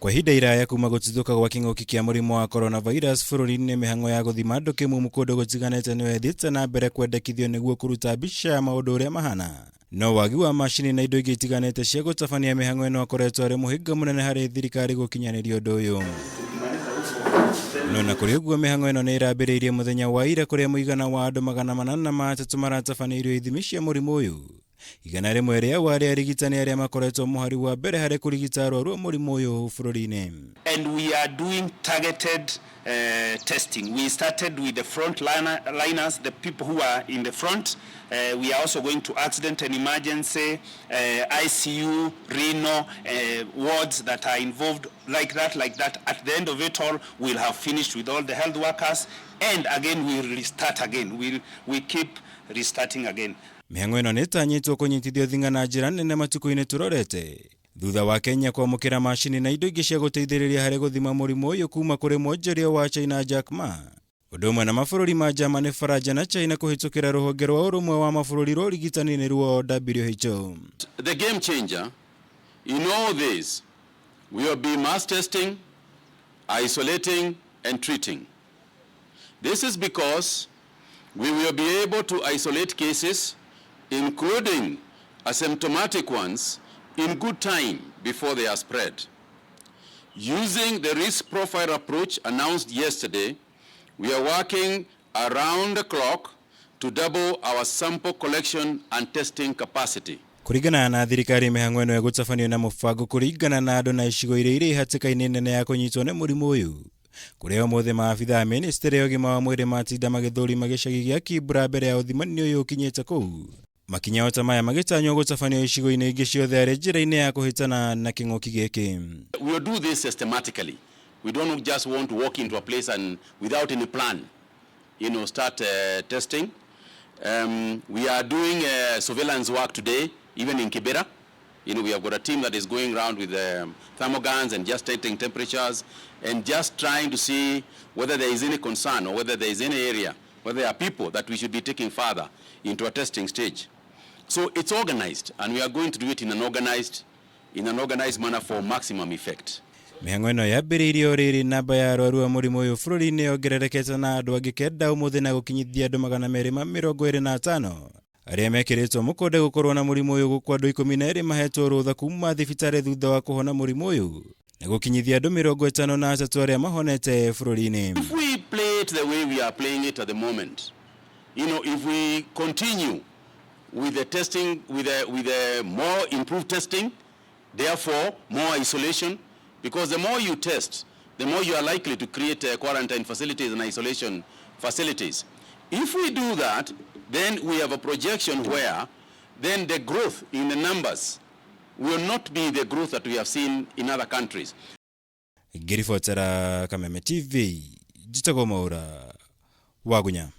Kwa ihinda iraya kuma gũtuthũka gwa kĩng'ũki kĩa mũrimũ wa coronavirus bũrũri-inĩ, mĩhang'o ya gũthima andũ kĩmumu kũndũ gũtiganĩte nĩyo ĩthiĩte na mbere kwendekithio nĩguo kũruta mbica ya maũndũ ũrĩa mahana. No wagi wa macini na indo ingĩ itiganĩte cia gũtabania mĩhang'o ĩno akoretwo arĩ mũhĩnga mũnene harĩ thirikari gũkinyanĩria ũndũ ũyũ. No na kũrĩ ũguo, mĩhang'o ĩno nĩ ĩrambĩrĩirie mũthenya wa ira, kũrĩa mũigana wa andũ 803 maratabanĩirio ithimi cia mũrimũ ũyũ. 100 rĩao arĩ arigitani arĩa makoretwo mũhari wa mbere harĩ kũrigita arwaru a mũrimũ ũyũ bũrũri-inĩ. And we are doing targeted testing. We started with the front liners, the people who are in the front. We are also going to accident and emergency, ICU, renal, wards that are involved like that, like that. At the end of it all, we'll have finished with all the health workers, and again we'll restart again. We keep restarting again. Mĩhang'o ĩno nĩ ĩtanyĩtwo kũnyitithio thing'a na njĩra nene matukũ-inĩ tũrorete, thutha wa Kenya kwamũkĩra macini na indo ingĩ cia gũteithĩrĩria harĩ gũthima mũrimũ ũyũ kuma kũrĩ mwonjoria wa China Jack Ma, ũndũ ũmwe na mabũrũri ma Germany, Faranja na China kũhĩtũkĩra rũhonge rwa ũrũmwe wa mabũrũri rwa ũrigitani, nĩruo WHO. The game changer in all this will be mass testing, isolating, and treating. This is because we will be able to isolate cases, including asymptomatic ones, in good time before they are spread. Using the risk profile approach announced yesterday, we are working around the clock to double our sample collection and testing capacity. Kũringana na thirikari, mĩhang'o ĩno ĩgũtabanio na mũbango kũringana na andũ na icigo iria irĩ hatĩka-inĩ nene ya kũnyitwo nĩ mũrimũ ũyũ, kũrĩa ũmũthĩ maabitha a ministry ya ũgima wa mwĩrĩ matinda magĩthũrima gĩcagi gĩa Kibra mbere ya ũthimani ũyũ ũkinyĩte kũu. Makinya o ta maya magĩtanywo gũtabanio icigo-inĩ ingĩ ciothe arĩ njĩra-inĩ ya kũhĩtana na kĩng'ũki gĩkĩ. We will do this systematically. We don't just want to walk into a place and without any plan, start testing. We are doing surveillance work today, even in Kibera. We have got a team that is going around with thermal guns and just taking temperatures and just trying to see whether there is any concern or whether there is any area, whether there are people that we should be taking further into a testing stage. So it's organized, and we are going to do it in an organized manner for maximum effect. Mĩhang'o ĩno yambĩrĩirie o rĩrĩ namba ya arwaru a mũrimũ ũyũ bũrũri-inĩ yongererekete na andũ angĩ 9 ũmũthĩ, na gũkinyithia andũ 225 arĩa mekĩrĩtwo mũkonde gũkorwo na mũrimũ ũyũ, gũkũ andũ 12 mahetwo rũtha kuma thibitarĩ thutha wa kũhona mũrimũ ũyũ, na gũkinyithia andũ 53 arĩa mahonete bũrũri-inĩ. If we play it the way we are playing it at the moment, if we continue with the testing, with the more improved testing, therefore more isolation, because the more you test, the more you are likely to create quarantine facilities and isolation facilities. If we do that, then we have a projection where then the growth in the numbers will not be the growth that we have seen in other countries. Ngĩribotera Kameme TV, njĩtagwo Maura Wagunya.